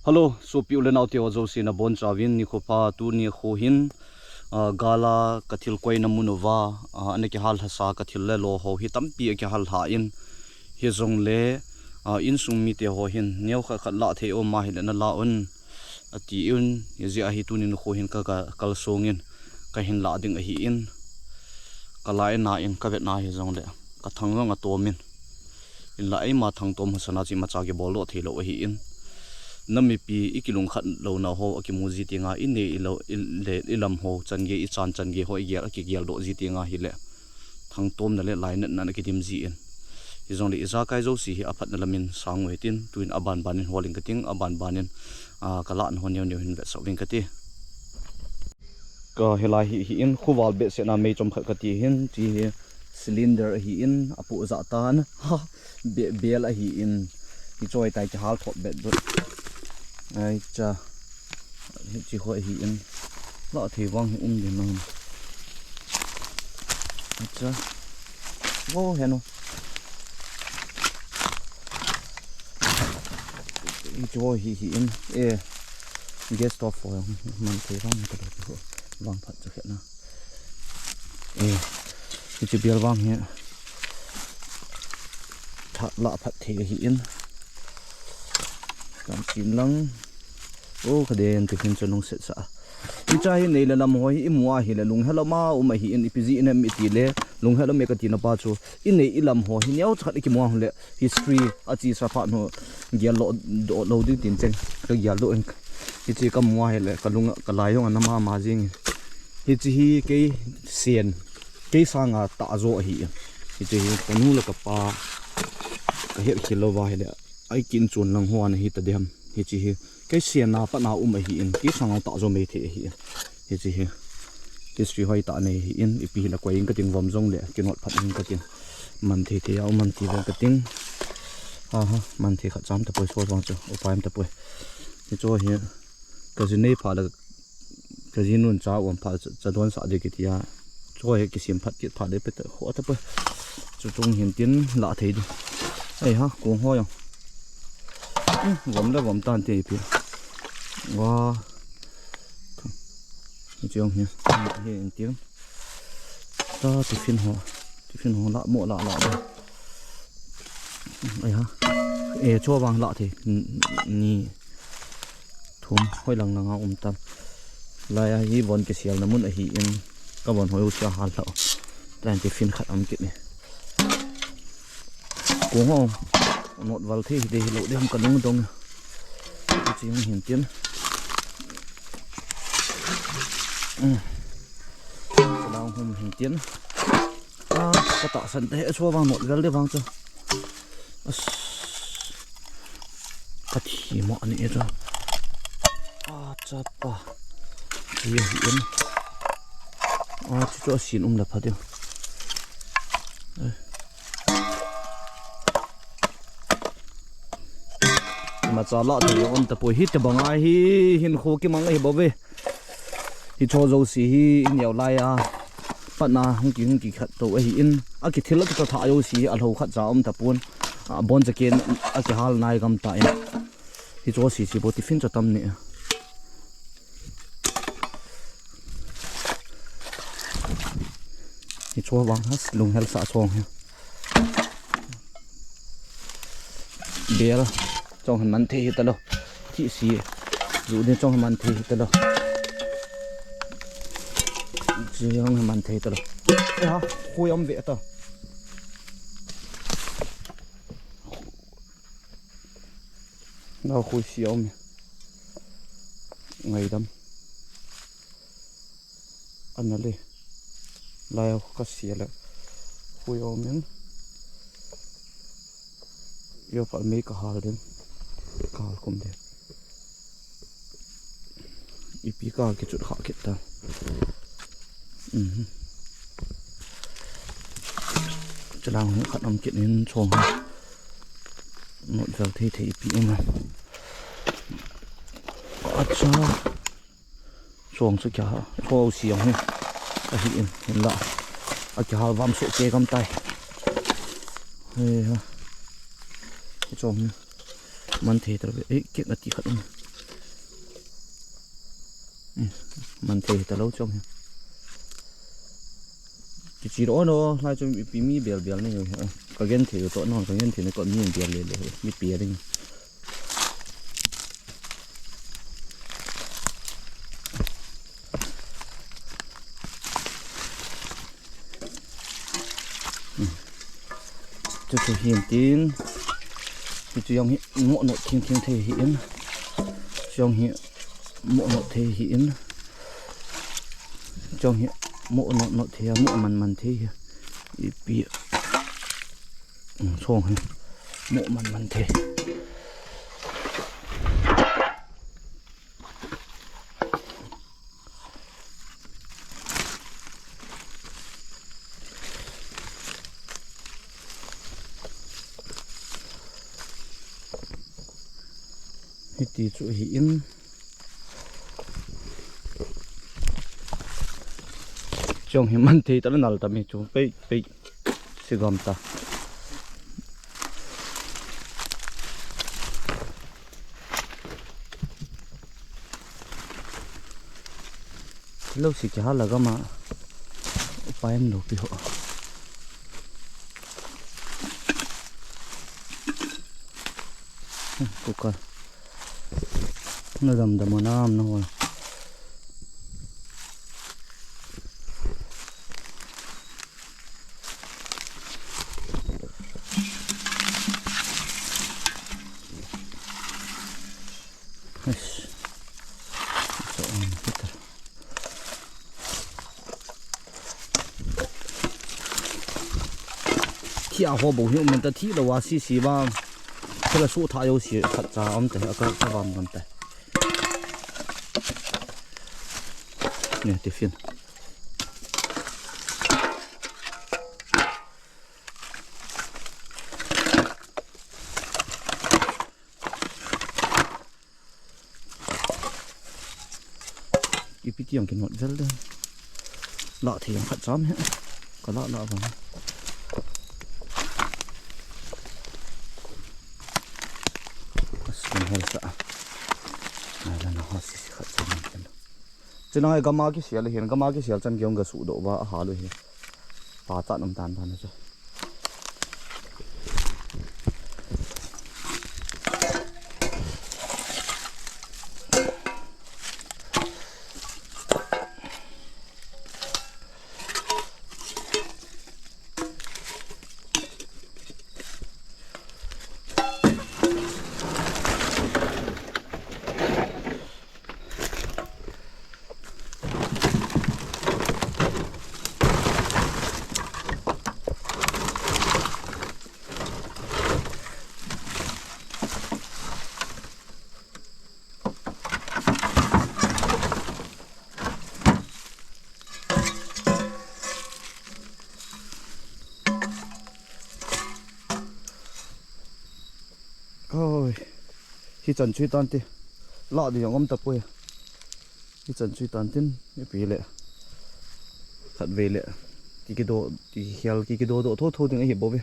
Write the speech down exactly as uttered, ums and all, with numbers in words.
Hello, sopi u le nao te ho jouse nabonchauvin nikho pha. Tuni nikho hin, ah, gal a ka thil koina mun uva, ah, ana kihal lhasa ka thil le lo ho hi tampi akihal lha in, hijongle, ah, insung mite ho hin neo khat khat lah thei um ahile nala un atin, hijeh a hi tuni nikho hin ka, ka kalsong in kahin lah ding ahin, ka lah in, ka vetna hijongle ka thang jong atom in. Hinla eima thangtom hasan a chu imacha kibol doh theilou ahin. Namipi ikilungkhat louna ho akimu ji tenga, inei ilou, ile, ilam ho changei, ichan changei ho igel, akigel doh ji tenga hile thangtomna le lainatna in akidim jin. Hijongle ijakai jouse hi aphatna lamin sang u hitin, tuin abanban in hol ing kating, abanban in, ah, ka lahna ho neo neo hin vetsah uving kati. Ka helai hi, hi in khuval behseh na mei chom khat kati hin, chi hi cylinder ahin, apoh jah tan. Ha, be-, bel ahin, hiche tai kihal thop bet dut. Ai cha, hiche ho ahin, lah thei vang hi um ding nam. Ai cha, vo heno. Hiche ho hi, hi in, eh, gas stove ho jong man thei vang talou, vang phat chu khet na. Eh, hiche bel vang hi, tha lah phat thei ahin. Kan chin lang. O, ka den tiffin chu nung set sa. Hiche hi nei le lam ho hi imu ahile lunghel um a um ahin, ipi jeh inem itile lunghel um e kati na pa chu, inei ilam ho hi neo chakhat ikimu ahile history achesa phat nu gel lo, doh lou ding tin cheng ka gel doh in. Hiche kamu ahile kalung, kalai jong ana mama jing. Hiche hi kei sen, kei sanga tah jo ahi. Hiche hi kanu le kapa ka het khel lou va hile, ai kin chun lang ho ana hita dem. Hiche hi kei sen a pat na um ahin, kei sanga tah jo mai thei ahi. Hiche hi history hoitah nei ahin, ipi hile koi ing kating, vom jongle kinot phat ing kating. Man thei thei a um am ti ven kating. Aha, man thei khat cham tapoi, so vang chu upai um tapoi. Hiche hi ka ji nei pha le, ka ji nun cha um pha, cha, cha don sa de kiti a. Chu hi kisem phat kit pha de pet kho tapoi. Chu chung hin tin lah thei di. Ai ha, kong ho jong. Hmm, vom le vom tan te ipi. Wa. Hiche jong hi, hi in tin. Ta tiffin ho. Tiffin ho lah mo lah lah de. Ai ha. E, chu vang lah thei. N-, ni. Thum, hoi lang lang a um tan. Lai a hi von kiselna mun ahin, ka von hoi u chu ahal lhah. Tan tiffin khat um kit ni. Kong ho, not val thei hi de hilou de ham ka lung dong. Chi hung hin tin. Um. Ka lang hum hin tin. A, ka tahsan te, chu vang not val de vang chu. As. Ka thi mo ani e chu. A, chapa. Ye hi em. A, chu chu asin um la pha ding. Eh. Imacha lah thei jong um tapoi, hitobang a hi hinkho kimang ahi bou ve. Hiche jouse hi ineo lai a pat na hung ki, hung kikhat to ahin, akithil akitha jouse hi alhou khat cha um tapon. Abon cha ken akihal nai gam tan. Hiche jouse chu bou tiffin cha tam ni. Hiche vang ha lunghel sa chong hi. Bel chong hin man thei hi talou. Thih si. Ju ni chong hin man thei hi talou. Ji chong hin man thei talou. Ya, khui um ve ta. Nao khui si um. Ngaidam. Ana le. Lai ka sia le. Khui um in. Yo pha mei ka hal ding. Ka hal khum ding. Ipi ka kichut kha kit ta. Mhm. Chalang hung khat um kit in chong. Not val thei thei ipi um. Acha. Chong chu kya ha. Chong siang hi. Ahi in, in la. Akihal vam so ke gam tai. He ha. Chong hi. Man thei ta ve. Eh, kek ati khat um. Man thei ta lo chong hi. Kichi ro no, lai chu ipi mi bel bel ni hi. Ka gen thei to no, ka gen thei ni ko mi bel le le. Mi pi ding. Chu chu hin tin. Chu chu jong hi mo no thing thing thei hi in. Chu jong hi mo no thei hi in. Chu jong hi mo no no thei, mo man man thei hi. Ipi. Song hi. Mo man man thei. Hiti chu hi in. Chong hi man thei ta nal ta mi chu pei pei. Sigam ta. Lo si kihal a gam a upai um lou pi ho. Kuka. Na dam dam na am na ho. Thi a ho bo hi um ta thi lo wa si si ba. Thila su tha yo si khat cha um ta ka ka bam gam ta. Ni tiffin. Ipi ti ang kinot vel de. La thei ang khat cham he. Ka la la ba. Asin hel sa. Ai la na ha si si khat cham ken. Chuna gam a kisial hin, gam a kisial chan kiong ga su do ba a ha lu hi. Pa ta nam tan tan chu. Oi. Hi chan chu tan ti. La di jong um ta poi. Hi chan chu tan tin, ipi le. Khat ve le. Ki ki do, ki ki hial, ki ki do do tho tho ding ahi bo ve.